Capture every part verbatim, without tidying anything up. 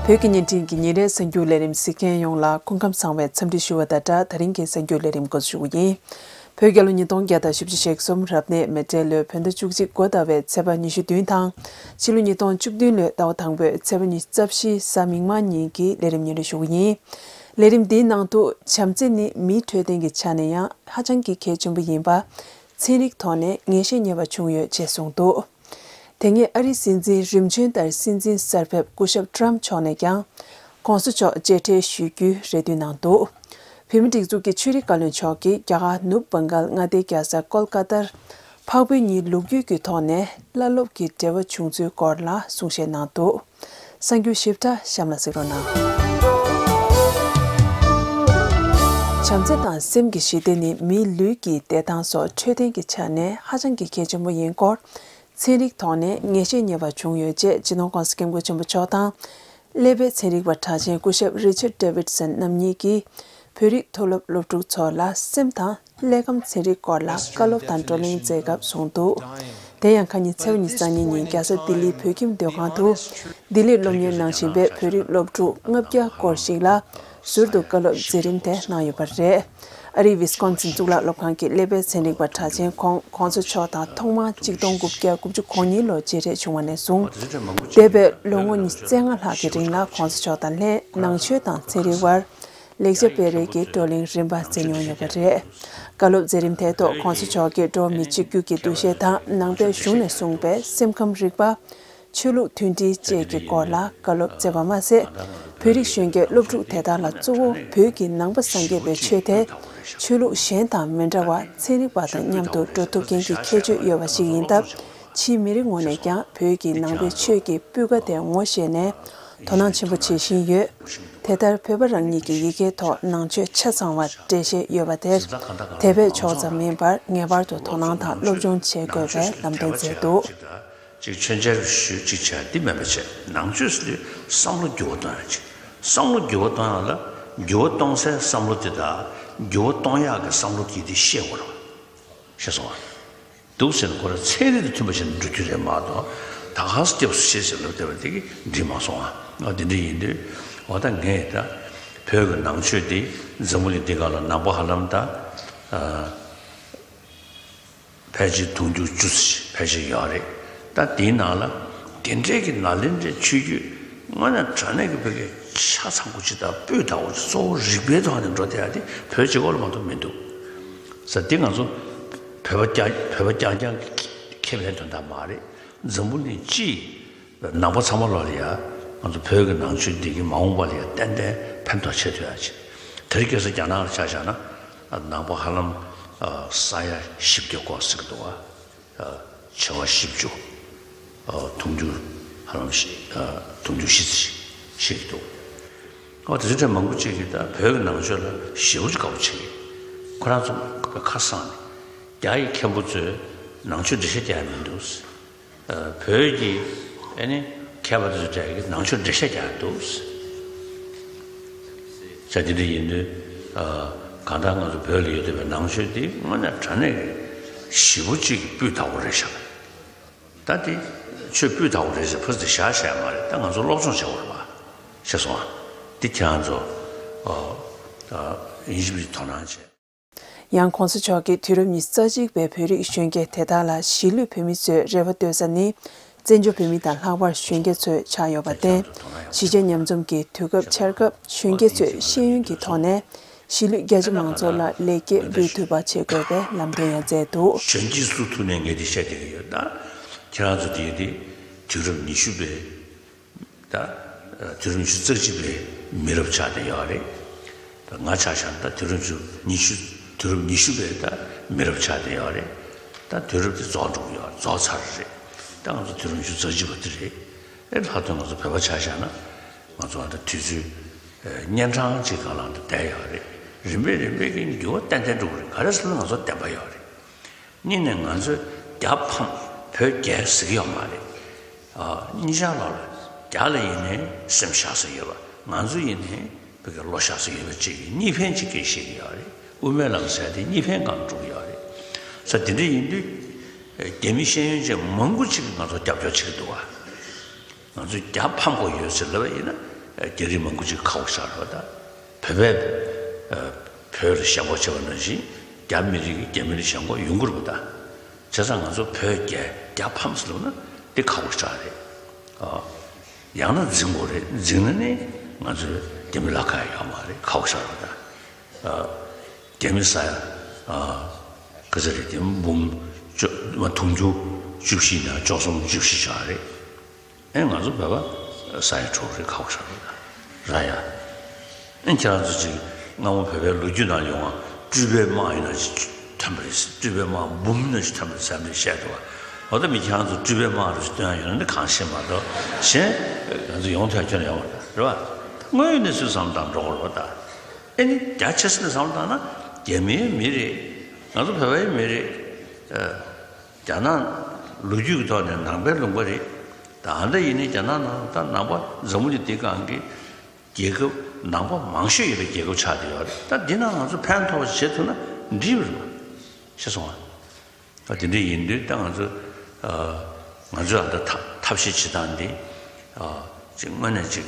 བོད་ཀྱི་བརྙན་འཕྲིན་གྱི་ཉིན་རེའི་གསར་འགྱུར་ལས་རིམ་གཟིགས་མཁན་ཡོངས་ལ་སྐུ་ཁམས་བཟང་བའི་འཚམས་འདྲི་ཞུ་བ་དང་སྦྲགས། ད་རིང་གི་གསར་འགྱུར་ལས་རིམ་འགོ་འཛུགས་ཞུ་གི་ཡིན། བོད་རྒྱལ་ལོ་ཉིས་སྟོང་བརྒྱ་དང་བཞི་བཅུ་ཞེ་གསུམ་རབ་གནས་མེ་སྤྲེལ་ལོའི་བོད་ཟླ་བཅུ་གཅིག་འགོ་ཟླ་བའི་ཚེས་པ་ཉི་ཤུ་བདུན་དང་། ཕྱི་ལོ་ཉིས་སྟོང་བཅུ་བདུན་ལོའི་ཟླ་བ་དང་པོའི་ཚེས་པ་ཉི་ཤུ་རྩ་བཞི་གཟའ་མིག་དམར་ཉིན་གྱི་ལས་རིམ་སྙན་སྒྲོན་ཞུ་གི་ཡིན། ལས་རིམ་འདིའི་ནང་དུ་བྱམས་བརྩེ་ནི་མིའི་འཕྲོད་བསྟེན་གྱི་ཆ་ནས་ཡང་ཧ་ཅང་གི་གལ་ཆེན་པོ་ཡིན་པ། ཚན་རིག་ཐོག་ནས་ངེས་ཤེས་རྙེད་པ་བྱུང་ཡོད་ཅེས་གསུངས་འདུག་དེ་སྔའི་ཨ་རིའི་སྲིད་འཛིན་རིམ་བྱོན་ལྟར་སྲིད་འཛིན་གསར་ཕེབས་སྐུ་ཞབས་ཊྲམ་མཆོག་ནས་ཀྱང་གོང་ས་མཆོག་མཇལ་འཕྲད་ཞུ་རྒྱུའི་རེ་འདུན་གནང་འདུག་བོད་མིའི་སྒྲིག་འཛུགས་ཀྱི་ཆོས་རིག་བཀའ་བློན་མཆོག་གིས་རྒྱ་གར་ནུབ་བྷང་གལ་མངའ་སྡེའི་རྒྱལ་ས་ཀོལ་ཀ་ཏར་འཕགས་བོད་གཉིས་ལོ་རྒྱུས་ཀྱི་ཐོག་ནས་བླ་སློབ་ཀྱི་འབྲེལ་བ་བྱུང་ཚུལ་སྐོར་ལ་གསུང་བཤད་གནང་འདུག་གསར་འགྱུར་ཞིབ་ཕྲ་གཤམ་ལ་གཟིགས་རོགས་གནང་། བྱམས་བརྩེ་དང་སེམས་ཀྱི་ཞི་བདེ་ནི་མིའི་ལུས་ཀྱི་བདེ་ཐང་སོགས་འཕྲོད་བསྟེན་གྱི་ཆ་ནས་ཧ་ཅང་གི་གལ་ཆེན་པོ་ཡིན་སྐོར། ཚན་རིག་ཐོག་ནས་ངེས་ཤེས་རྙེད་པ་བྱུང་ཡོད་ཅེས་སྤྱི་ནོར་༸གོང་ས་༸སྐྱབས་མགོན་ཆེན་པོ་མཆོག་དང་། ཀླད་པའི་ཚན་རིག་པ་གྲགས་ཅན་སྐུ་ཞབས་རི་ཆར་ཌེ་བིད་སན་རྣམ་གཉིས་ཀྱིས་བོད་རིགས་མཐོ་སློབ་སློབ་ཕྲུག་ཚོ་ལ་སེམས་དང་ཀླད་ཁམས་ཚན་རིག་སྐོར་ལ་བཀའ་སློབ་དང་བགྲོ་གླེང་མཛད་སྐབས་གསུངས་འདུག་དེ་ཡང་ཁ་ཉིན་ཚེས་པ་ཉི་ཤུ་རྩ་གཉིས་ཉིན་རྒྱལ་ས་ལྡི་ལིའི་བོད་ཁྱིམ་སྡོད་ཁང་དུ་ལྡི་ལིར་སློབ་གཉེར་གནང་བཞིན་པའི་བོད་རིགས་སློབ་ཕྲུག་ལྔ་བརྒྱ་སྐོར་ཞིག་ལ། ཟུར་དུ་བཀའ་སློབ་མཛད་རིམ་དེ་གནང་ཡོད་པ་རེད། ཨ་རིའི་ཝི་སི་ཀོན་སིན་གཙུག་ལག་སློབ་ཁང་གི་ཀླད་པའི་ཚན་རིག་པ་གྲགས་ཅན་ཁོང་གོང་ས་མཆོག་དང་ཐོག་མར་གཅིག་སྟོང་དགུ་བརྒྱ་དགུ་བཅུ་གོ་གཉིས་ལོར་མཇལ་འཕྲད་བྱུང་བ་ནས་བཟུང་། འདས་པའི་ལོ་ངོ་ཉི་ཤུ་རྩ་ལྔ་ལྷག་གི་རིང་ལ་གོང་ས་མཆོག་དང་ལྷན་ནང་ཆོས་དང་ཚན་རིག་དབར་ལེགས་ཆ་སྤེལ་རེས་ཀྱི་བགྲོ་གླེང་རིམ་པ་མཛད་མྱོང་ཡོད་པ་རེད། བཀའ་སློབ་མཛད་རིམ་དེའི་ཐོག་གོང་ས་མཆོག་གིས་འགྲོ་བ་མི་གཅིག་གྱུར་གྱི་འདུ་ཤེས་དང་ནང་པའི་གཞུང་ནས་གསུངས་པའི་སེམས་ཁམས་རིག་པ། ཆོས་ལུགས་མཐུན་སྒྲིལ་བཅས་ཀྱི་སྐོར་ལ་བཀའ་སློབ་སྩལ་བ་མ་ཟད། བོད་རིགས་གཞོན་སྐྱེས་སློབ་ཕྲུག་དེ་དག་ལ་གཙོ་བོ་བོད་ཀྱི་ནང་པ་སངས་རྒྱས་པའི་ཆོས་དེ་ཆོས་ལུགས་གཞན་དང་མི་འདྲ་བར་ཚན་རིག་པ་དང་མཉམ་དུ་འགྲོ་ཐུབ་མཁན་གྱི་ཁྱད་ཆོས་ཡོད་པ་ཞིག་ཡིན་སྟབས། ཕྱིའི་མི་རིགས་ངོས་ནས་ཀྱང་བོད་ཀྱི་ནང་པའི་ཆོས་ཀྱི་སྤུས་ཀ་དེ་ངོ་ཤེས་ནས་དོ་སྣང་ཆེན་པོ་བྱེད་བཞིན་ཡོད། དེ་ལྟར་བོད་པ་རང་ཉིད་ཀྱི་ཡི་གེའི་ཐོག་ནང་ཆོས་ཆ་ཚང་བར་འགྲེལ་བཤད་ཡོད་པ་དེར་དད་པས་ཆོག་ཙམ་མིན་པར་ངེས་པར་དུ་དོ་སྣང་དང་སློབ་སྦྱོང་བྱེད་དགོས་པའི་ལམ་སྟོན་མཛད་འདུག་ཅིག་མཆོད་མཇལ་ཞུ་ཅིག་བྱས་འདི་མེད་པ་བྱས། ནང་ཆོས་ཟེར་དུས་བསམ་བློ་འགྱུར་བ་གཏོང་ཡག་ཅིག་བསམ་བློ་འགྱུར་བ་གཏོང་ཡག་ལ་འགྱུར་བ་གཏོང་སའི་བསམ་བློ་དེ་དག་འགྱུར་བ་གཏོང་ཡག་གི་བསམ་བློ་དེ་དེ་ཤེས་དགོས་རེད་བ། ཤེས་སོང་ང་། འདུག་ཟེར་ན་ཁོ་རང་ཚན་རིག་དང་མཐུན་པ་ཞིག་འགྲོ་རྒྱུ་རེད་མ་གཏོགས། ད་ག་སེ་སྐྱབས་སུ་མཆི་ཟེར་ལབ་བསྡད་པ་དེ་གིས་འགྲིག་མ་སོང་ང་། ང་དེ་འདྲ་ཡིན་དུས་འོ་ད་ངས་ད་བོད་ཀྱི་ནང་ཆོས་དེ་འཛམ་བུ་གླིང་འདི་སྒང་ལ་ནང་པ་ཧ་ལམ་ད། ཕལ་ཆེར་དུང་ཕྱུར་བཅུ་ཙམ་ཕལ་ཆེར་ཡོད་རེད། ད་དེའི་ནང་ལ་དེ་འདྲའི་གི་ནཱ་ལེནྡྲའི་ཆོས་བརྒྱུད་དངོས་གནས་དྲང་གནས་ཀྱི་བོད་ཀྱི་ཆ་ཚང་པོ་ཅིག་དང་སྤུས་དག་པོ་ཅིག་གཙོ་བོ་རིག་པའི་ཐོག་ནས་འགྲོ་བསྡད་ཡག་དེ་བོད་གཅིག་པོ་ལ་མ་གཏོགས་མི་འདུག་ཟེར། དེ་ང་ཚོ་བོད་པ་རྐྱང་བོད་པ་རྐྱང་རྐྱང་གི་ཁེ་ཕན་དོན་དག་མ་རེད། འཛམ་བུ་གླིང་སྤྱི་ནང་པ་ཚང་མ་ལོག་ལ་ཡ་ང་ཚོ་བོད་ཀྱི་ནང་ཆོས་འདི་གི་མ་འོངས་པ་ལ་ཡ་ཏན་ཏན་ཕན་ཐོགས་ཆེ་ཐུབ་ཡག་ཅིག་དེ་རིང་ཁ་སང་རྒྱ་ནག་ལ་ཆ་བཞག་ན་ནང་པ་ཧ་ལམ་ས་ཡ་བཞི་བརྒྱ་སྐོར་ཟེར་གི་འདུག་བ། ཆེ་བ་བཞི་བཅུ། དུང་ཕྱུར་ཧ་ལམ་བཞི་དུང་ཕྱུར་བཞི་ཙམ་ཞིག་འདུག་ཨོ་དེ་ཚོ་གྲས་མང་པོ་ཅིག་གིས་ད་བོད་ཀྱི་ནང་ཆོས་ལ་ཞེ་པོ་ཅིག་དགའ་པོ་བྱེད་ཀྱི། ཁོ་རང་ཚོ་ཁ་སང་ནས་རྒྱ་ཡི་མཁན་པོ་ཚོས་ནང་ཆོས་འགྲེལ་བཤད་རྒྱག་ཡ་མི་འདུག་བོད་ཀྱི་ཨ་ནི་མཁས་པ་ཚོའི་གྲས་ཀྱིས་ནང་ཆོས་འགྲེལ་བཤད་རྒྱག་ཡ་འདུག་ཟེར། དེ་འདྲ་ཡིན་དུས་གང་ལྟར་ང་ཚོ་བོད་ལ་ཡོད་བསྡད་པའི་ནང་ཆོས་འདི་དངོས་གནས་དྲང་གནས་ཀྱི་ཞེ་པོ་ཅིག་གི་སྤུས་དག་པོ་རེད་ཤག་ད་དེ་ཆོས་སྤུས་དག་པོ་རེད་ཟེར་ཕར་ཚུར་བཞག་བཞག་མ་རེད། ད་ང་ཚོ་སློབ་སྦྱོང་བྱེད་དགོས་རེད་པ། ཤེས་སོང་ཨ། འདི་ཁྱེད་རང་ཚོ་ཡིན་གཅིག་མིན་གཅིག་དོ་སྣང་བྱེད། ཡང་གོང་ས་མཆོག་གིས་དུས་རབས་ཉི་ཤུ་རྩ་གཅིག་པའི་བོད་རིགས་གཞོན་སྐྱེས་དེ་དག་ལ་གཞིས་ལུས་བོད་མི་ཚོས་རེ་བ་གཏོད་ས་ནི། བཙན་བྱོལ་བོད་མི་དང་ལྷག་པར་གཞོན་སྐྱེས་ཚོས་ཆགས་ཡོད་པར་བརྟེན། གཞིས་བྱེས་མཉམ་འཛོམས་ཀྱི་དུས་སྐབས་འཆར་སྐབས་གཞོན་སྐྱེས་ཚོས་ཤེས་ཡོན་གྱི་ཐོག་ནས་གཞིས་ལུས་རྒྱ་ཆེ་མང་ཚོགས་ལ་ལེགས་སྐྱེས་འབུལ་ཐུབ་པ་བྱེད་དགོས་པའི་ལམ་སྟོན་ཡང་མཛད་འདུག་གཞོན་སྐྱེས་སུ་ཐུག་ནས་ངས་འདི་བཤད་བསྡད་ཀྱི་ཡོད། ད་ཁྱེད་རང་ཚོ་དེ་དེ་དུས་རབས་ཉི་ཤུ་པའི་ད་དུས་རབས་ཉི་ཤུ་རྩ་གཅིག་པའི་མི་རབས་ཆགས་བསྡད་ཡོད་རེད། ད་ང་ཆ་བཞག་ན་ད་དུས་རབས་ཉི་ཤུ་དུས་རབས་ཉི་ཤུ་པའི་ད་མི་རབས་ཆགས་བསྡད་ཡོད་རེད། ད་དུས་རབས་དེ་རྫོགས་འགྲོ་གི་ཡོད་རེད། རྫོགས་ཚར་རེད། ད་ང་ཚོ་དུས་རབས་ཉི་ཤུ་རྩ་གཅིག་པ་དེ་རེད། ཨེ་ལྷག་དོན་ང་ཚོ་བོད་པ་ཆ་བཞག་ན་ང་ཚོ་ད་དུས་ཚོད་གཉན་འཕྲང་གཅིག་སྒང་ལ་ད་བསྡད་ཡོད་རེད། རིམ་པས་རིམ་པས་ཀྱི་འགྱུར་བ་ཏན་ཏན་འགྲོ་གི་རེད། ག་རེ་ཟེར་ན་ང་ཚོ་བདེན་པ་ཡོད་རེད། གཉིས་ནས་ང་ཚོས་རྒྱ་ཕམ་བོད་རྒྱལ་ཟེར་གྱི་ཡོད་མ་རེད། ཨ་གཉིས་ཆར་ལོག་ལ་རྒྱ་ལ་ཡིན་ནའི་སེམས་ཤག་ས་ཡོད་པ། ང་ཚོ་ཡིན་ནའི་བོད་ཀྱི་བློ་ཤག་ས་ཡོད་པ་གཅིག་གི་གཉིས་ཕན་གཅིག་སྐད་བཤད་ཀྱི་ཡོད་རེད། དབུ་མའི་ལམ་ཟེར་དེ་གཉིས་ཕན་སྒང་འགྲོ་གི་ཡོད་རེད། ས་དེ་འདྲ་ཡིན་དུས་རྒྱ་མི་ཤེས་ཡོན་ཅན་མང་པོ་ཅིག་གིས་ང་ཚོ་རྒྱབ་སྐྱོར་བྱེད་ཀྱི་འདུག་བ། ང་ཚོས་རྒྱ་ཕམ་དགོས་ཡོད་ཟེར་ལབ་པ་ཡིན་ན། རྒྱ་རིགས་མང་པོ་ཅིག་ཁག་པོ་ཆགས་རེད་པ། ད་བོད་པས་ཨ་བོད་ལ་ཞེན་ཁོག་བྱེད་པ་ནང་བཞིན་རྒྱ་མི་རིགས་ཀྱིས་རྒྱ་མི་ལ་ཞེན་ཁོག་ཡོང་གི་རེད་པ། ད་བྱས་ཙང་ང་ཚོ་བོད་རྒྱ་རྒྱ་ཕམ་ཟེར་ལབ་ན་དེ་ཁག་པོ་ཆགས་རེད། ཨ་ཡང་ན་འཛིང་དགོས་རེད། འཛིང་ན་ནི་ང་ཚོའི་རྒྱ་མི་ལ་ཁག་ཡོད་མ་རེད། ཁག་པོ་ཆགས་རེད་པ། ད་ཨ་རྒྱ་མི་ས་ཡ་ཨ་ག་ཚོད་རེད། དེ་འབུམ་བཅུ་མ་དུང་ཕྱུར་བཅུ་བཞི་ན་བཅུ་གསུམ་བཅུ་བཞི་ཆགས་རེད། ཨེ་ང་ཚོ་བོད་པ་ས་ཡ་དྲུག་རེད། ཁག་པོ་ཆགས་རེད། ད་ར་ཡ། ཨེ་ཁྱེད་རང་ཚོ་ཅིག་སྔ་མོ་བོད་པའི་ལོ་རྒྱུས་ནང་ཡོང་བ་སྤྲུལ་པའི་དམག་ཡིན་ན་ཅིག་ཐོན་པ་རེད། སྤྲུལ་པའི་དམག་འབུམ་ཡིན་ན་ཅིག་ཐོན་པ་རེད་ཟེར་ནས་བཤད་འདུག་པ། འོ་ད་མི་ཁྱེད་རང་ཚོ་སྤྲུལ་པའི་དམག་རེད་ཟེར་སྟོན་ཡ་ཡོད་ན་འདི་གང་ཤེས་མ་གཏོགས་གཞན་ང་ཚོ་ཡོང་ཐོན་ཁྱོན་ཡོང་བ་རེད་པ། དངོས་ཡོད་གནས་ཚུལ་བསམ་བློ་བཏང་འགྲོ་དགོས་རེད་པ། ད་ཨེ་ནི་རྒྱ་ཆེ་ས་ནས་བསམ་བློ་བཏང་ན་རྒྱ་མིའི་མི་རེད། ང་ཚོ་བོད་པའི་མི་རེད། ཨ། རྒྱ་ནག་ལོ་རྒྱུས་ཀྱི་ཐོག་ནས་ནང་པའི་ལུང་པ་རེད། ད་ཨ་འདྲ་ཡིན་ནའི་རྒྱ་ནག་ནང་ད་ནང་པ་འཛམ་བུ་གླིང་འདིའི་སྒང་གི་རྒྱལ་ཁབ་ནང་པ་མང་ཤོས་ཡོད་པའི་རྒྱལ་ཁབ་ཆགས་བསྡད་ཡོད་རེད། ད་འདི་ནང་ང་ཚོ་ཕན་ཐོགས་བྱེད་ཐུབ་ན་འགྲིག་པ་རེད་པ། ཤེས་སོང་ང་། ད་དེ་འདྲ་ཡིན་དུས་ད་ང་ཚོ་ཨ་ང་ཚོས་ཨ་ད་ཐབས་ཐབས་ཤེས་བྱེད་སྟངས་འདི་ཨ་ཅིག་དངོས་གནས་ཅིག་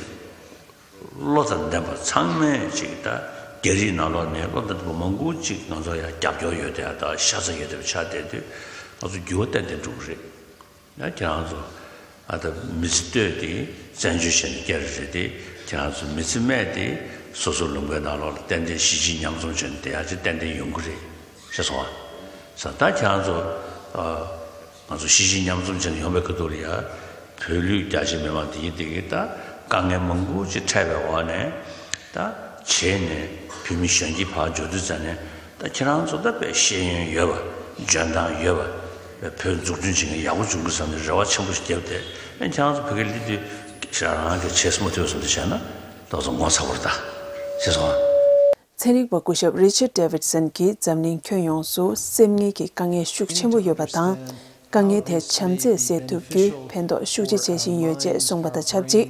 བློ་དང་ལྡན་པ་ཚང་མས་ཅིག་ད་རྒྱ་རིགས་ནང་ལོགས་ནས་བློ་དང་ལྡན་པ་མང་པོ་ཅིག་ང་ཚོ་ཡང་རྒྱབ་སྐྱོར་ཡོད་བསྡད་ཡ་ད་ཤ་ཚ་ཡོད་བསྡད་པ་ཆགས་བསྡད་དུས་ང་ཚོ་འགྱུར་བ་ཏན་ཏན་འགྲོ་གི་རེད། ཡང་ཁྱེད་རང་ཚོ་ཨ་ད་མི་ཚེ་ལྟོས་ཏེ་བཙན་བྱོལ་བྱས་ནས་སྐྱེ་རེ་རེད་དེ། ཁྱེད་རང་ཚོ་མི་ཚེ་སྨད་དེ་སོ་སོ་ལུང་པའི་ནང་ལོགས་ལ་ཏན་ཏན་གཞིས་བྱེས་མཉམ་འཛོམས་བྱས་ནས་བསྡད་ཡ་ཅིག་ཏན་ཏན་ཡོང་གི་རེད། ཤེས་སོང་ང་། ས་ད་ཁྱེད་རང་ཚོ་ཨ་ང་ཚོ་གཞིས་བྱེས་མཉམ་འཛོམས་བྱས་ནས་ཡོང་བའི་སྐབས་དུས་ལ་ཡ། བོད་ལུས་རྒྱ་ཆེ་མི་མང་དེ་ཡིན་དེ་གི་ད་དཀའ་ངལ་མང་པོ་ཅིག་འཕྲད་པའི་འོག་ནས་ད་བྱས་ནས་བོད་མི་གཞོན་སྐྱེས་ཕར་འབྱོར་དུས་ཙམ་ནས་ད་ཁྱེད་རང་ཚོ་ད་དཔེ་ཤེས་ཡོན་ཡོད་པ་འཇོན་ཐང་ཡོད་པ་བོད་འཛུགས་སྐྲུན་བྱེད་མཁན་ཡག་པོ་འབྱུང་གི་བསམ་ནས་རེ་བ་ཆེན་པོ་ཞིག་བརྒྱབ་སྟེ་ཨ་ཁྱེད་རང་ཚོ་བོད་སྐད་སླེབས་དུས་ཞེ་དྲག་རང་གི་བྱས་སེ་མ་ཐུབ་བསམ་དུས་བྱས་ན་ད་ཚོ་ངོ་ཚ་བོར་ད་ཤེས་སོང་ཨ། ཚན་རིག་པ་སྐུ་ཞབས་Richard Davidson་གྱིས་འཛམ་གླིང་ཁྱོན་ཡོངས་སུ་སེམས་ངལ་གྱི་དཀའ་ངལ་ཤུགས་ཆེན་པོ་ཡོད་པ་དང་། དཀའ་ངལ་དེ་བྱམས་བརྩེས་སེལ་ཐུབ་རྒྱུའི་ཕན་ཐོགས་ཤུགས་ཆེ་བྱེད་བཞིན་ཡོད་ཅེས་གསུངས་པ་དང་ཆབས་ཅིག་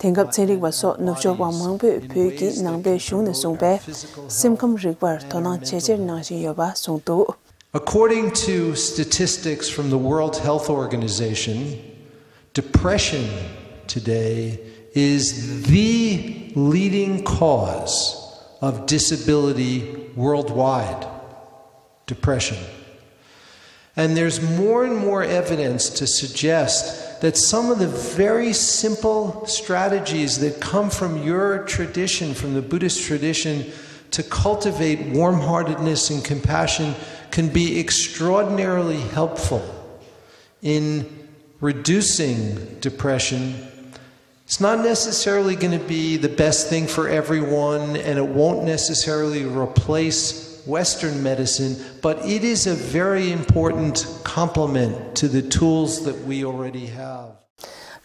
དེང་སྐབས་ཚན་རིག་པ་སོགས་ནུབ་ཕྱོགས་པ་མང་པོས་བོད་ཀྱི་ནང་པའི་གཞུང་ནས་གསུངས་པའི་སེམས་ཁམས་རིག་པར་དོ་སྣང་ཇེ་ཆེར་གནང་བཞིན་ཡོད་པ་གསུངས་འདུག། According to statistics from the World Health Organization, depression today is the leading cause of disability worldwide. Depression. And there's more and more evidence to suggest that some of the very simple strategies that come from your tradition, from the Buddhist tradition, to cultivate warm heartedness and compassion can be extraordinarily helpful in reducing depression. It's not necessarily going to be the best thing for everyone, and it won't necessarily replace Western medicine, but it is a very important complement to the tools that we already have.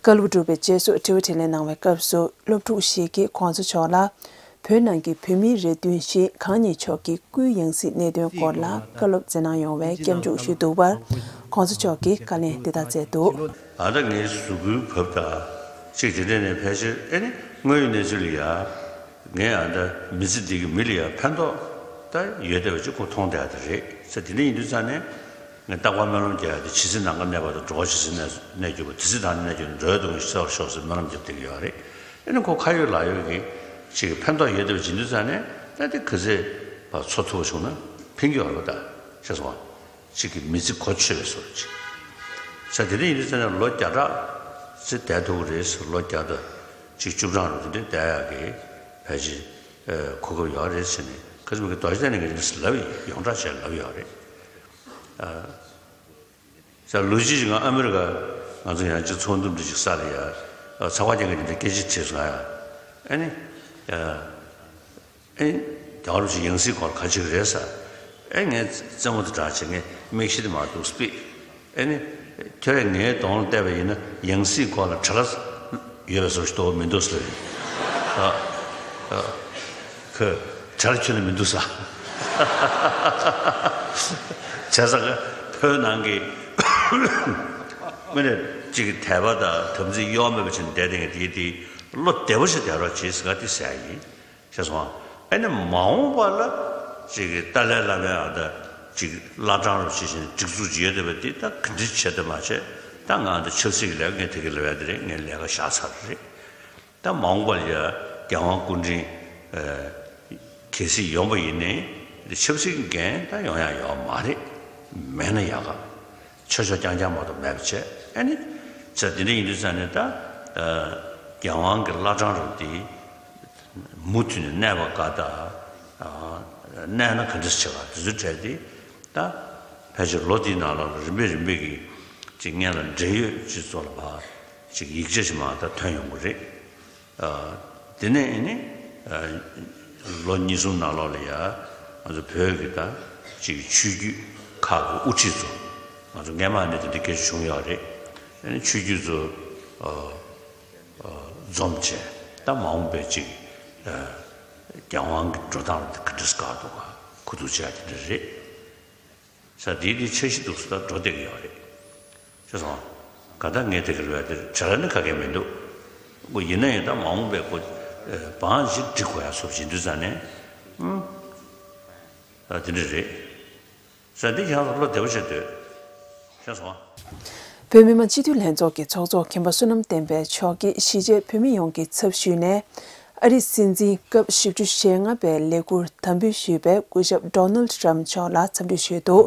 བཀའ་སློབ་གྲུབ་པའི་རྗེས་སུ་དྲི་བ་དྲིས་ལན་གནང་བའི་སྐབས་སུ་སློབ་ཕྲུག་ཞིག་གིས་༸གོང་ས་མཆོག་ལ། བོད་ནང་གི་བོད་མིའི་རེ་འདུན་བཞིན་གང་ཉིད་མཆོག་གི་སྐུའི་ཡང་སྲིད་གནད་དོན་སྐོར་ལ་བཀའ་སློབ་སྩལ་གནང་ཡོང་བའི་སྐྱབས་འཇུག་ཞུས་འདུག་པར། ༸གོང་ས་མཆོག་གིས་བཀའ་ལན་འདི་ལྟར་སྩལ་འདུག། ཨ་ད་ངའི་གཟུགས་པོའི་བབ་དང་ཅིག་དེ་འདྲས་ནས་ཕལ་ཆེར་ཨེ་ནི་དངོས་ཡོད་གནས་ཚུལ་ལ་ཡ། ངས་ཨ་ད་མི་ཚེ་འདི་གི་མི་ལ་ཡ་ཕན་ཐོགས་ད་ཡོད་བསྡད་པ་ཅིག་ཁོ་མཐོང་བསྡད་ཡ་དེ་རེད་ཟེར། དེ་འདྲ་ཡིན་དུས་ཙང་ནས་ངས་རྟག་པར་སྨོན་ལམ་རྒྱག་ཡ་དེ་ཇི་སྲིད་ནམ་མཁའ་གནས་པ་དང་འགྲོ་བ་ཇི་སྲིད་གནས་གནས་གྱུར་པ་དེ་སྲིད་ད་ནི་གནས་གྱུར་འགྲོ་བའི་སྡུག་བསྔལ་སེལ་བར་ཤོག་ཟེར་སྨོན་ལམ་རྒྱབ་བསྡད་ཀྱི་ཡོད་རེད། ཨེ་ནི་ཁོ་ཁ་ཡོད་ལག་ཡོད་ཀྱི་ཅིག་ཕན་ཐོགས་ཡོད་བསྡད་པ་ཡིན་དུས་ཙང་ནས་ད་དེ་ག་ཚོད་ཕར་འཚོ་ཐུབ་པ་བྱུང་ན་ཕན་གྱི་ཡོད་རེད་པ། ད་ཤེས་སོང་ང་། གཅིག་གི་མི་ཚེ་གོ་ཆོད་པའི་བཟོ་འདྲ་ཅིག་ས་དེ་འདྲ་ཡིན་དུས་ཙང་ནས་ལོ་བརྒྱ་ཕྲག་ཙམ་བསྡད་ཐུབ་ཀྱི་རེད་ཟེར། ལོ་བརྒྱ་དང་གཅིག་བཅུ་གྲངས་རུ་དེ་འདྲ་བསྡད་ཡག་གི་ཕལ་ཆེར་གོ་སྐབས་ཡོད་རེད་ཟེར་ནས་ཁ་སང་གི་རྡོ་རྗེ་གདན་ནས་ངས་དེ་འདྲ་ལབ་ཡོད། ཡོངས་གྲགས་བྱས་ལབ་ཡོད་རེད། ཨ། ས་ལོ་གཅིག་ཅིག་ང་ཨ་མི་རི་ཀ་ང་ཚོ་ཡང་ཅིག་ཚོགས་འདུ་འདྲ་ཅིག་ས་ལ་ཡ་ཚོགས་པ་ཅིག་གིས་དེ་འདྲ་སྐད་ཆ་དྲིས་སོང་ཡ། ཨ་ནི། ཨེ། རྒྱལ་བ་རིན་པོ་ཆེ་ཡང་སྲིད་སྐོར་ག་ཅིག་རེད་ཟེར། ཨེ་ངས་རྩེད་མོ་དེ་འདྲ་བྱས། ངས་མིག་ཤེལ་དེ་མར་འདུག་སྤིད། ཨེ་ནི། ཁྱོད་ངའི་གདོང་ལ་བལྟས་པ་ཡིན་ན་ཡང་སྲིད་སྐོར་ལ་བྲེལ་བ་ཡོད་པའི་བཟོ་ཞིག་འདུག་མི་འདུག་ཟེར། ཨ། ཨ། ཁོས་བྲེལ་བ་ཁྱོན་ནས་མི་འདུག་ཟེར། བྱས་ཙང་བོད་ནང་གི་དངོས་གནས་ཅིག་དད་པ་དང་དམ་ཚིག་གཡོ་མེད་པ་བྱས་ནས་བསྡད་བསྡད་མཁན་དེ་དེ་བློ་བདེ་པོ་ཞིག་བསྡད་རོགས་བྱེད་ཟེར་ག་དེ་ཟེར་ཡ་ཡིན། ཤེས་སོང་ཨ། ཨ་ནི་མ་འོངས་པ་ལ་ཅིག་གི་ཏཱ་ལའི་བླ་མའི་ཨ་ད་ཅིག་བླ་བྲང་རུ་བྱེད་བཞིན་སྒྲིག་འཛུགས་ཅིག་ཡོད་བསྡད་པ་དེ་ད་ག་འདྲ་བྱེད་ཐུབ་མ་བྱེད། ད་ང་ཨ་ད་ཆབ་སྲིད་ཀྱི་ལས་ཀ་ངས་དེ་གི་ལས་ཀ་དེ་རེད། ངས་ལས་ཀ་བཞག་ཚར་རེད། ད་མ་འོངས་པར་ཡ་རྒྱལ་དབང་སྐུ་ཕྲེང་ཨ་གལ་སྲིད་ཡོང་པ་ཡིན་ནའི་ཆབ་སྲིད་འགན་ད་ཡོང་ཡ་ཡོད་མ་རེད། མེད་ན་ཡག་ག་ཆོག་ཆོག་རྐྱང་རྐྱང་མ་གཏོགས་མེད་པ་བྱས། ཨ་ནི་ཙང་དེ་འདྲ་ཡིན་དུས་ཙང་ནས་ད་ཨ་རྒྱལ་དབང་གི་བླ་བྲང་རུ་དེ་མུ་མཐུད་ནས་གནས་པ་དགའ་ད། ཨ་གནས་ན་ག་འདྲས་བྱེད་ག་དེ་ཚོའི་གྲས་དེ་ད་ཕལ་ཆེར་ལོ་དེའི་ནང་ལ་རིམ་པས་རིམ་པས་ཀྱི་ཅིག་སྔོན་ལ་འབྲེལ་ཡོད་སྤྱི་ཚོགས་ལ་ཕར་ཅིག་ཡིག་ཆ་ཞིག་མར་ད་ཐོན་ཡོང་གི་རེད། ཨ་དེ་ནས་ཨ་ནི་ཨ་ལོ་གཉིས་གསུམ་ནང་ལོགས་ལ་ཡ་ང་ཚོ་བོད་ཀྱི་ད་ཅིག་ཆོས་བརྒྱུད་ཁག་གི་དབུ་ཁྲིད་ཚོ་ང་ཚོ་སྔས་མ་ནས་དེ་འདྲ་སྐད་ཆ་བྱུང་ཡོད་རེད། ཨ་ནི་ཆོས་བརྒྱུད་ཚོ་ཨ་ཨ་འཛོམས་བྱས་ད་མ་འོངས་པའི་ཅིག་ཨ་རྒྱལ་དབང་གི་འགྲོ་སྟངས་ལ་ག་འདྲས་དགའ་འདུག་ག་གོ་བསྡུར་བྱས་དེ་འདྲ་རེད། ས་དེའི་དེ་འཆར་གཞི་འདུག་སེ་ད་འགྲོ་བསྡད་ཀྱི་ཡོད་རེད། ཤེས་སོང་། ག་ད་ངས་དེ་ག་རེ་བས་དེ་བྱ་ར་ནི་ག་གེ་མི་འདུག་འོ་ཡིན་ན་ཡང་ད་མ་འོངས་པའི་སྐོར་བང་ཞིག་འགྲིག་དགོས་ཡ་སོབ་བྱེད་དུས་ཙང་ནས། ཨུམ། ཨ་དེ་འདྲ་རེད། ས་འདི་ཡང་བློ་བདེ་བོ་བྱེད་འདོད། ཤེས་སོང་། བོད་མི་མང་སྤྱི་འཐུས་ལྷན་ཚོགས་ཀྱི་ཚོགས་གཙོ་མཁན་པོ་བསོད་ནམས་བསྟན་འཕེལ་མཆོག་གིས་གཞིས་བྱེས་བོད་མི་ཡོངས་ཀྱི་ཚབ་ཞུས་ནས། ཨ་རིའི་སྲིད་འཛིན་སྐབས་བཞི་བཅུ་ཞེ་ལྔ་པའི་ལས་ཁུར་དམ་འབུལ་ཞུས་པའི་སྐུ་ཞབས་ཌོ་ནལ་ཌི་ཊརམ་མཆོག་ལ་འཚམས་འདྲི་ཞུས་འདུག་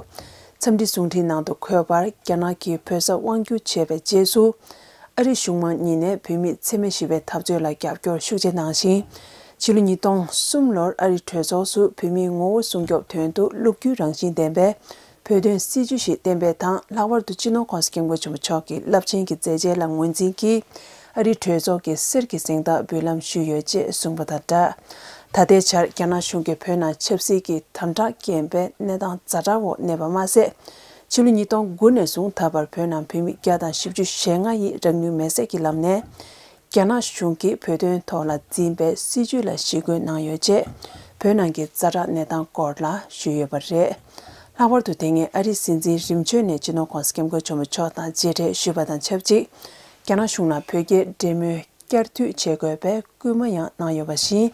འཚམས་འདྲི་གསུང་འཕྲིན་ནང་དུ་འཁོད་པར། རྒྱ་ནག་གིས་བོད་ས་དབང་བསྒྱུར་བྱས་པའི་རྗེས་སུ། ཨ་རིའི་གཞུང་མང་གཉིས་ནས་བོད་མི་འཚེ་མེད་ཞི་བའི་འཐབ་རྩོད་ལ་རྒྱབ་སྐྱོར་ཤུགས་ཆེ་གནང་ཞིང་། ཕྱི་ལོ་ཉིས་སྟོང་གསུམ་ལོར་ཨ་རིའི་གྲོས་ཚོགས་སུ་བོད་མིའི་ངོ་བོ་སྲུང་སྐྱོབ་དོན་དུ་ལོ་རྒྱུས་རང་བཞིན་ལྡན་པའི་བོད་དོན་སྲིད་བྱུས་ཤིག་གཏན་འབེབས་དང་། ལྷག་པར་དུ་སྤྱི་ནོར་༸གོང་ས་༸སྐྱབས་མགོན་ཆེན་པོ་མཆོག་གི་རླབས་ཆེན་གྱི་མཛད་རྗེས་ལ་ངོས་འཛིན་གྱིས། ཨ་རིའི་གྲོས་ཚོགས་ཀྱི་གསེར་གྱི་གཟེངས་རྟགས་འབུལ་ལམ་ཞུས་ཡོད་ཅེས་གསུངས་པ་དང་སྦྲགས། ད་ལྟའི་ཆར་རྒྱ་ནག་གཞུང་གིས་བོད་ནང་ཆབ་སྲིད་ཀྱི་དམ་དྲག་རྐྱེན་པས་གནས་སྟངས་ཛ་དྲག་འོག་གནས་པ་མ་ཟད། ཕྱི་ལོ་ཉིས་སྟོང་དགུ་ནས་བཟུང་ད་བར་བོད་ནང་བོད་མི་བརྒྱ་དང་བཞི་བཅུ་ཞེ་ལྔ་ཡིས་རང་ནུས་མེད་སའི་ལམ་ནས། རྒྱ་ནག་གཞུང་གིས་བོད་དོན་ཐོག་ལ་འཛིན་པའི་སྲིད་བྱུས་ལ་ཞི་རྒོལ་གནང་ཡོད་ཅེས། བོད་ནང་གི་ཛ་དྲག་གནས་སྟངས་སྐོར་ལ་ཞུས་ཡོད་པ་རེད། ལྷག་པར་དུ་དེ་སྔའི་ཨ་རིའི་སྲིད་འཛིན་རིམ་བྱོན་ནས་སྤྱི་ནོར་༸གོང་ས་༸སྐྱབས་མགོན་ཆེན་པོ་མཆོག་དང་མཇལ་འཕྲད་ཞུས་པ་དང་ཆབས་ཅིག་རྒྱ་ནག་གཞུང་ལ་བོད་རྒྱའི་འབྲེལ་མོལ་བསྐྱར་མཐུད་བྱེད་དགོས་པའི་སྐུལ་མ་ཡང་གནང་ཡོད་པ་བཞིན།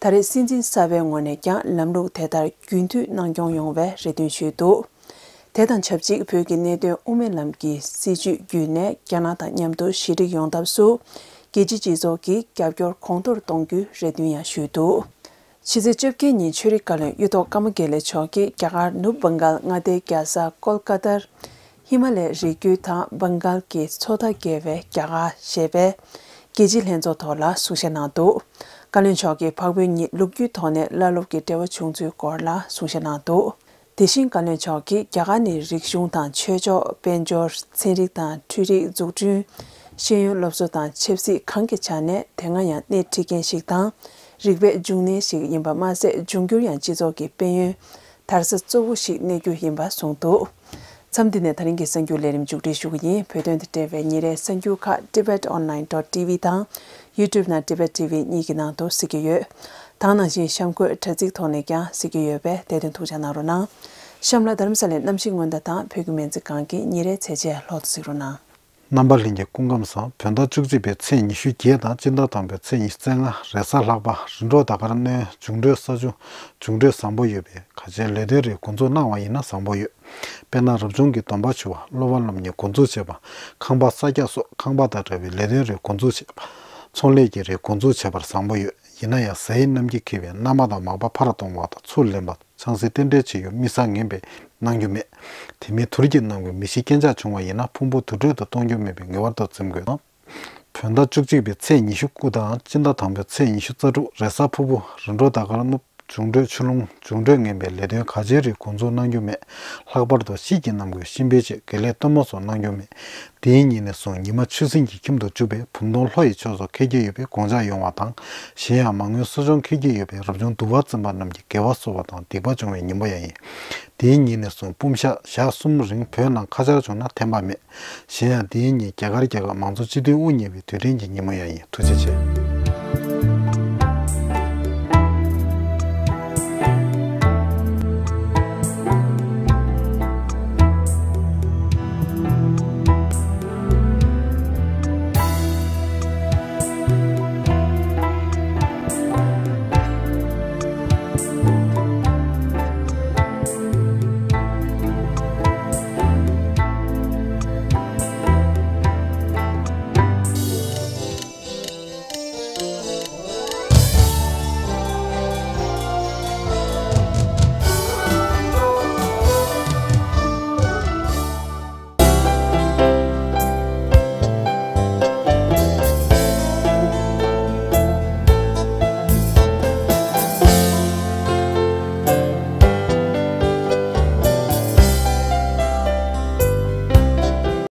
ད་རེས་སྲིད་འཛིན་གསར་པའི་ངོས་ནས་ཀྱང་ལམ་ལུགས་དེ་ལྟར་རྒྱུན་མཐུད་གནང་སྐྱོང་ཡོང་བའི་རེ་འདུན་ཞུས་འདུག་དེ་དང་ཆབས་ཅིག་བོད་ཀྱི་གནད་དོན་དབུ་མའི་ལམ་གྱི་སྲིད་བྱུས་བརྒྱུད་ནས་རྒྱ་ནག་དང་མཉམ་དུ་ཞི་འགྲིག་ཡོང་ཐབས་སུ། རྒྱལ་སྤྱིའི་སྤྱི་ཚོགས་ཀྱིས་རྒྱབ་སྐྱོར་གོང་མཐོར་གཏོང་རྒྱུའི་རེ་འདུན་ཡང་ཞུས་འདུག་ཕྱི་ཚེས་བཅོ་བརྒྱད་ཉིན་ཆོས་རིག་བཀའ་བློན་གཡུ་ཐོག་ཀརྨ་དགེ་ལེགས་མཆོག་གིས་རྒྱ་གར་ནུབ་བྷང་གཱལ་མངའ་སྡེའི་རྒྱལ་ས་ཀོལ་ཀ་ཏར། ཧི་མ་ལའི་རི་རྒྱུད་དང་བྷང་གཱལ་གྱི་མཚོ་མཐའ་བརྒལ་བའི་རྒྱ་གར་ཞེས་པའི་རྒྱལ་སྤྱིའི་ལྷན་ཚོགས་ཐོག་ལ་གསུང་བཤད་གནང་འདུག་བཀའ་བློན་མཆོག་གིས་འཕགས་བོད་གཉིས་ལོ་རྒྱུས་ཐོག་ནས་བླ་སློབ་ཀྱི་འབྲེལ་བ་བྱུང་ཚུལ་སྐོར་ལ་གསུང་བཤད་གནང་འདུག་དེ་བཞིན་བཀའ་བློན་མཆོག་གིས་རྒྱ་གར་ནི་རིག་གཞུང་དང་ཆོས་ཕྱོགས། དཔལ་འབྱོར། ཚན་རིག་དང་འཕྲུལ་རིག། འཛུགས་སྐྲུན། ཤེས་ཡོན་སློབ་གསོ་དང་ཆབ་སྲིད་གང་གི་ཆ་ནས་དེ་སྔ་ཡང་སྣེ་ཁྲིད་མཁན་ཞིག་དང་། རིག་པའི་འབྱུང་གནས་ཤིག་ཡིན་པ་མ་ཟད། འབྱུང་འགྱུར་ཡང་སྤྱི་ཚོགས་ཀྱི་དཔལ་ཡོན་དར་ས་གཙོ་བོ་ཞིག་གནས་རྒྱུ་ཡིན་པ་གསུངས་འདུག་མཚམས་འདི་ནས་ད་རིང་གི་གསར་འགྱུར་ལས་རིམ་མཇུག་སྒྲིལ་ཞུ་གི་ཡིན། བོད་དོན་དང་འབྲེལ་བའི་ཉིན་རེའི་གསར་འགྱུར་ཁག་Tibet Online dot T V དང་YouTube ནང་Tibet T V གཉིས་ཀྱི་ནང་དུ་གཟིགས་ཀྱི་ཡོད། ད་ག་ནང་བཞིན་གཤམ་འཁོད་དྲ་ཚིགས་ཐོག་ནས་ཀྱང་གཟིགས་ཀྱི་ཡོད་པས་དེ་དོན་ཐུགས་འཇགས་གནང་རོགས་གནང་། གཤམ་ལ་རྡ་རམ་ས་ལའི་གནམ་གཤིས་སྔོན་བརྡ་དང་བོད་ཀྱི་སྨན་རྩིས་ཁང་གི་ཉིན་རེའི་ཚེས་ཆེན་ལྷོ་དུ་གཟིགས་རོགས་གནང་། རྣམ་པ་ལྷན་རྒྱས་སྐུ་ཁམས་བཟང་། བོད་ཟླ་བཅུ་གཅིག་པའི་ཚེས་ཉི་ཤུ་བརྒྱད་དང་སྤྱི་ཟླ་དང་པོའི་ཚེས་ཉི་ཤུ་རྩ་ལྔ་རེས་གཟའ་ལྷག་པ། རིམ་གྲོ་ཟླ་སྐར་སྣོན། འབྱུང་འཕྲོད་ས་ཆུ། འབྱུང་འཕྲོད་བཟང་པོ་ཡོད་པས་གལ་ཆེའི་ལས་དོན་རེ་འགོ་འཛུགས་གནང་བ་ཡིན་ན་བཟང་པོ་ཡོད། དཔེར་ན་རབ་བྱུང་གི་སྡོམ་པ་ཞུ་བ། སློབ་པ་སློབ་གཉེར་འགོ་འཛུགས་བྱེད་པ། ཁང་པ་གསར་རྒྱག་སོགས་ཁང་པ་དང་འབྲེལ་བའི་ལས་དོན་རེ་འགོ་འཛུགས་བྱེད་པ། ཚོང་ལས་ཀྱི་རེ་འགོ་འཛུགས་བྱེད་པར་བཟང་པོ་ཡོད། ཡིན་ན་ཡང་ཟས་ཡིན་གནམ་གྱིས་འཁེལ་བའི་མནའ་མ་དང་མག་པ་ཕར་གཏོང་བ་དང་ཚུར་ལེན་པ། ཆང་སའི་རྟེན་འབྲེལ་བྱེད་ཡུལ་དམིགས་བསལ་ངན་པས་གནང་རྒྱུ་མེད། དེ་མིན་དུར་གྱིས་གནང་དགོས། མི་ཤི་རྐྱེན་ཆག་བྱུང་བ་ཡིན་ན་ཕུང་པོ་དུར་ཁྲོད་དུ་གཏོང་རྒྱུ་མེད་པས་ངེས་པར་དུ་འཛེམ་དགོས། བོད་ཟླ་བཅུ་གཅིག་པའི་ཚེས་ཉི་ཤུ་དགུ་དང་སྤྱི་ཟླ་དང་པོའི་ཚེས་ཉི་ཤུ་རྩ་དྲུག་རེས་གཟའ་ཕུར་བུ། རིམ་གྲོ་ཟླ་སྐར་སྣུབ། འབྱུང་འཕྲོད་ཆུ་ཀླུང་། འབྱུང་འཕྲོད་ངན་པའི་ལས་དོན་གལ་ཆེའི་རིགས་འགོ་འཛུགས་གནང་རྒྱུ་མེད། ལྷག་པར་དུ་ཤིས་ཀྱིས་གནང་དགོས། གཤིན་པོའི་ཆེད་དགེ་ལས་སྟོན་མོ་སོགས་གནང་རྒྱུ་མེད། དེའི་ཉིན་ནས་བཟུང་ཉི་མ་ཆུ་སྲིན་གྱི་ཁྱིམ་དུ་འཇུག་པས་བུམ་སྟོང་ལྷོ་ཡི་ཕྱོགས་སུ་འཁེལ་གྱི་ཡོད་པའི་དགོངས་འཆར་ཡོང་བ་དང་། གཞན་ཡང་མ་དངུལ་གསོ་སྦྱོང་འཁེལ་གྱི་ཡོད་པས་རབ་བྱུང་དུ་བ་བཙུན་པ་རྣམས་ཀྱིས་དགེ་བ་གསོལ་བ་དང་སྡིག་པ་སྦྱོང་བའི་ཉིན་མོ་ཡང་ཡིན། དེའི་ཉིན་ནས་བཟུང་སྤུངས་ཞག་ཞག་གསུམ་རིང་བོད་ནང་ཁ་ཆར་བྱུང་ན་ཕན་པ་མེད། གཞན་ཡང་དེའི་ཉིན་རྒྱ་གར་རྒྱལ་ཁབ་མང་གཙོ་སྤྱི་འཐུས་དབུ་བརྙེས་པའི་དུས་དྲན་གྱི་ཉིན་མོ་ཡང་ཡིན། ཐུགས་རྗེ་ཆེ།